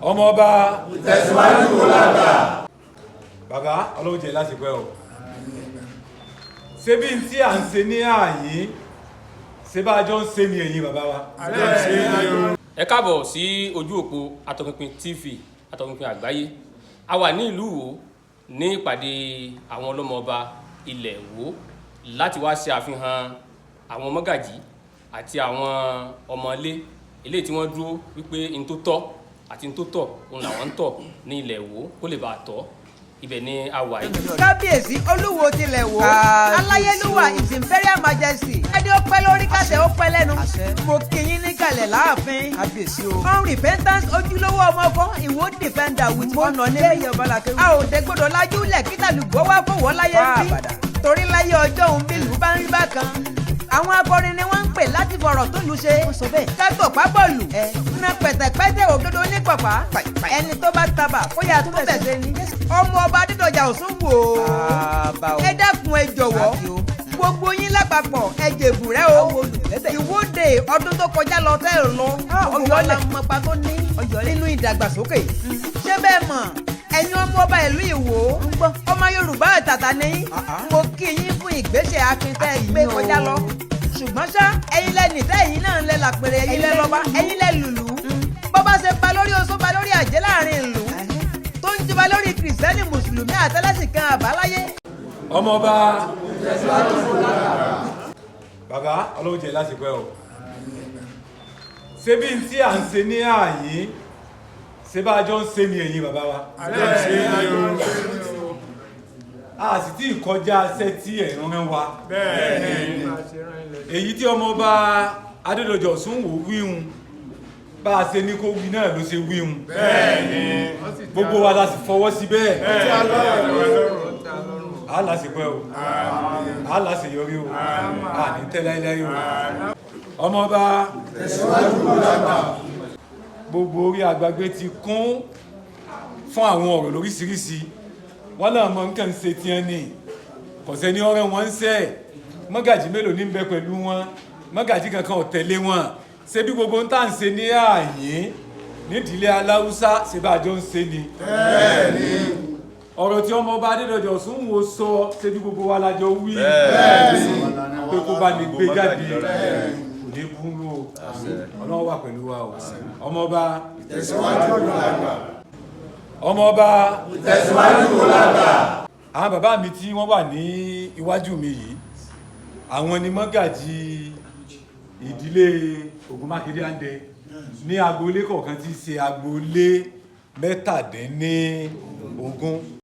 Ọmọọba. Ìtẹ̀síwájú kò lágbà. Bàbá, Ọlọ́run jẹ́ láti pẹ́ o. Ṣé bí n tí à ń ṣe ní ààyè, ṣé bá a jọ ń ṣe ní ẹ̀yìn bàbá wa? Ẹ káàbọ̀ sí ojú òpó Atọpinpin TV, Atọpinpin Àgbáyé. A wà ní ìlú Ìwó ní ìpàdé àwọn ọlọ́mọọba ilẹ̀ Ìwó láti wá ṣe àfihàn àwọn mọ́gàjí àti àwọn ọmọlé eléyìí tí wọ́n dúró wípé n tó tọ́ àti n tó tọ́ òun làwọn ń tọ̀ ní ilẹ̀ Ìwó kó lè bàa tọ́. Ibẹ̀ ni a wà yìí. Kábíyèsí Olúwo tilẹ̀ wò, aláyélúwà, His Imperial Majesty, ẹni ó pẹ́ lórí kàṣẹ ó pẹ́ lẹ́nu, mo kí yín níkàlẹ̀ láàfin. Kábíyèsí o. On repentance, ojúlówó ọmọ ọkọ Ìwó defender with honour ní a ò dé gbọdọ̀ lájú lẹ̀ kí tàlùbọ́ wá fòwọ́ láyé ń bí, torí láyé ọjọ́ òun bí ìlú bá ń rí bákan, àwọn akọrin ni wọ́n ń pè láti fọ̀rọ̀ tó lu ṣe kátó pábọ̀lù na pẹ̀tẹ̀pẹ̀tẹ̀ òdodo ní pọ̀pá. Ẹni tó bá tabà kó yà tó bẹ̀ ṣe ni. Ọmọ ọba Adédọjà Òsùn wò ó. Ẹ dákun, ẹ jọ̀wọ́, gbogbo yín lápapọ̀, ẹ jèbùrẹ́ o. Ìwọ́de ọdún tó kọjá lọ tẹ́ ẹ lọ, gbogbo wa la mọpa tó ní nínú ìdàgbàsókè. Ṣé bẹ́ẹ̀ mọ̀, ẹ̀yin ọmọ ọba ìlú Ìwó, ọmọ Yorùbá àtàtà ní, mo kí yín fún ìgbésẹ̀ akin tẹ́ ẹ gbé kọjá lọ. Ṣùgbọ́n ṣá, ẹ̀yin lẹ nìtẹ́, ẹ̀yin náà ń lẹ làpẹrẹ, ẹ̀yin lẹ lọ́ba, ẹ̀yin lẹ lùlù. Bọ́bá ṣe pa lórí oṣó, pa lórí àjẹ́ láàrin ìlú, tó ń jọba lórí Kìrìsìtẹ́nì, Mùsùlùmí àtẹlẹ́sìn kan àbáláyé. Ọmọọba, bàbá, Ọlọ́run jẹ́ láti pẹ́ o. Ṣé bí n tí à ń ṣe ní ààyè, ṣé bá a jọ ń ṣe ní ẹ̀yìn bàbá wa? A sì tí ì kọjá ṣẹ́ tí ẹ̀ ń rán wa. Èyí tí ọmọọba Adédọ̀jọ̀ Òsùnwò wíhun, bá a ṣe ní kó wí náà ló ṣe wíhun, gbogbo wa la sì fọwọ́ sí bẹ́ẹ̀. A láṣepẹ́ o, a láṣeyọrí o, a ní tẹ́ láíláí o. Ọmọọba, gbogbo orí àgbàgbé ti kún fún àwọn ọ̀rọ̀ lóríṣiríṣi. Wọ́n náà mọ nǹkan ṣe tiẹ̀ ní kọ̀sẹ́ ní ọ̀rẹ́ wọn ń sẹ́. Mọ́gàjì mélòó ní bẹ pẹ̀lú wọn? Mọ́gàjì kankan ò tẹ̀lé wọn. Ṣé bí gbogbo ń tà ń ṣe ní ààyè nídìílé aláwùsá, ṣe bá a jọ ń ṣe ni? Ọ̀rọ̀ tí ọmọọba Adédọ̀jọ̀ Òsùnwò sọ, ṣé bí gbogbo wa la jọ wí pé kó bá ní gbé jáde? Kò ní búrú o. Ọlọ́run wà pẹ̀lú wa o. Ọmọọba, ọmọọba. Ìtẹ̀síwájú kò lágbà. Àwọn bàbá mi tí wọ́n wà ní iwájú mi yìí, àwọn ni mọ́gàjì ìdílé Ògúnmákindé Àǹdẹ ní agboolé kọ̀ọ̀kan tí í ṣe agboolé 17.